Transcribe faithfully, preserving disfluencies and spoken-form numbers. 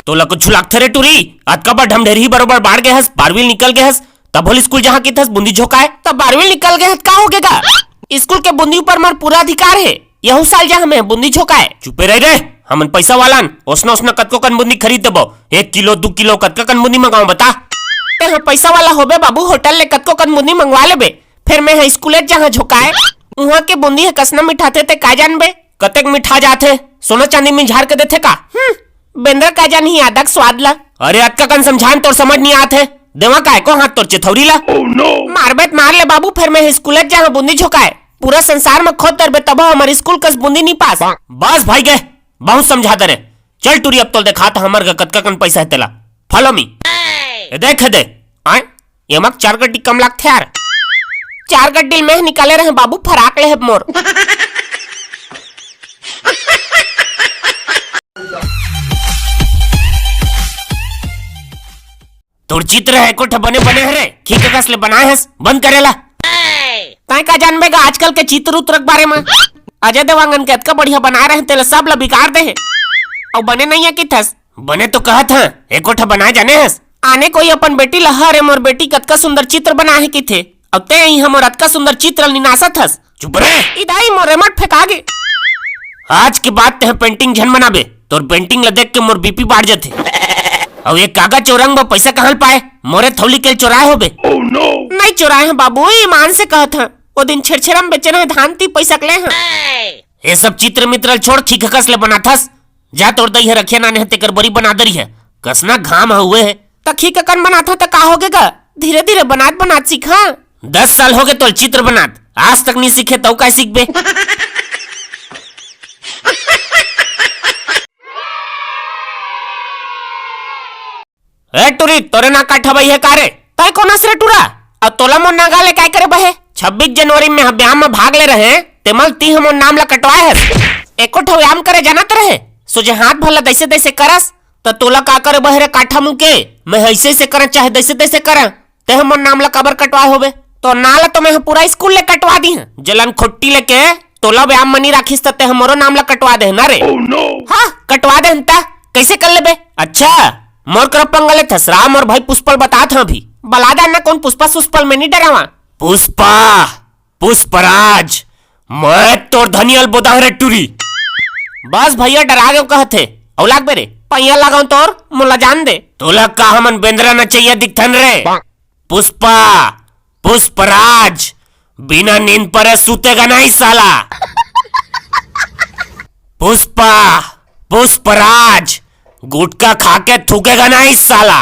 तोला कुछ लागथे रे टूरी? अतका बड़ ढमढेरही बरोबर बाढ़ गे हस, बारहवीं निकल गे हस, तब होल स्कूल जहाँ किथस बूंदी झोंकाए। त बारहवीं निकल गे हस, का होगे गा? स्कूल के बूंदी ऊपर मोर पूरा अधिकार हे। यहू साल जहाँ मैं बूंदी झोंकाए। चुपे रह रे, हमन पैसा वाला न, ओसना ओसना कतको कन बूंदी खरीद देबो। एक किलो, दू किलो, कतका कन बूंदी मंगाओ बता? तेहा पैसा वाला होबे बाबू, होटल ले कतको कन बूंदी मंगवा लेबे। फेर मैं ह स्कूले जहाँ झोंकाए, उहाँ के बूंदी ह कसना मिठाथे ते का जानबे? कतेक मिठा जाथे? सोना चांदी मिझार के देथे का? हम्म, बेंदरा का जानही आदक स्वाद ला। अरे अतका कन समझान तोर समझ नहीं आत हे। देवा काय को हाथ तोर चिथौरी ला। मारबे त मार ले बाबू, फेर मैं ह स्कूले जहाँ बूंदी झोंकाए। पूरा संसार में खोद डरबे तभो हमर स्कूल कस बूंदी नहीं पास। बस भाई गे, बहुत समझा दे रे। चल टूरी, अब तोल देखात हमर ग कतका कन पैसा हे तेला। Follow me। ए देख दे, आय, एमा चार गड्डी कम लागथे यार। चार गड्डी ल मैं ह निकाले रहे बाबू, फराक ले हे मोर। तोर चित्र ह एको ठा बने बने हरे, खींच कस ले बनाए हस, बंद करे ला। तैं का जानबे गा आजकल के चित्र उत्र के बारे म? अजय देवांगन के अतका बढ़िया बनाए रहे, तेला सब ला बिगाड़ दे हे। अउ बने नइ हे किथस? बने तो कहत हं, एको ठा बनाए जाने हस? आने कोई अपन बेटी ला, "अरे मोर बेटी कतका सुंदर चित्र बनाए हे," किथे, अउ तैं इहाँ मोर अतका सुंदर चित्र ल निनासत हस। चुप रे। इदाई मोर remote फेंका गे। आज के बाद तेह painting झन बनाबे, तोर painting ला देख के मोर B P बाढ़ जथे। अउ ये कागज अउ रंग बर पैसा कहाँ ले पाए? मोरे थौली के चोराए होबे। नहीं चोराए हं बाबू, ईमान से कहत हं। ओ दिन छेरछेरा म बेचे रहे धान, ती पैसा के ले हं। ये सब चित्र मित्र ल छोड़, खीखकस ले बनाथस। जा तोर दई ह रखिया नाने हे, तेकर बरी बना दरी हे। कसना घाम ह हुए हे। त खीखकन बनाथा त का होगे गा? धीरे धीरे बनात बनात सीखा। दस साल होगे तोल चित्र बनात, आज तक नहीं सीखे, तउ काय सीखबे? ए टूरी, तोरे ना काठा बही हे का रे? तय कोन अस रे टूरा? अउ तोला मोर नागा ले काय करे बहे? छब्बीस जनवरी में ह ब्याह में भाग ले रहे, तेमल ती ह मोर नाम ला कटवाए हस। एको ठो व्यायाम करे जानत रहे, सोझे हाथ भर ला दैसे दैसे करस, त तोला का करे बहे रे काठा मुके? मैं ह ऐसे ऐसे करं चाहे दैसे दैसे करं, तेह मोर नाम ला काबर कटवाए होबे? तोर नाम ला तो मैं ह पूरा स्कूल ले कटवा दी हं। जलन खोट्टी लेके तोला व्यायाम मनी राखिस त तेह मोरो नाम ला कटवा दे ना रे। हाँ, कटवा दे हन त। कैसे कर लेबे? अच्छा, मोर करा पंगा लेथस? राम अउ भाई पुष्पल बतात हं अभी। बला दा ना कोन पुष्पा सुष्पल, मैं नहीं डरावा। पुष्पा, पुष्पराज, मैं तोर धनियल बोदा रे टूरी। बस भैया डरा गेव कहत हे। अउ लागबे रे, पैया लगाऊं तोर, मोला जान दे। तोला का हमन बेंदरा नचैया दिखथन रे? पुष्पा, पुष्पराज, बिना नींद परे सूतेगा नहीं साला। पुष्पा, पुष्पराज, गुटखा खा के थूकेगा नहीं साला।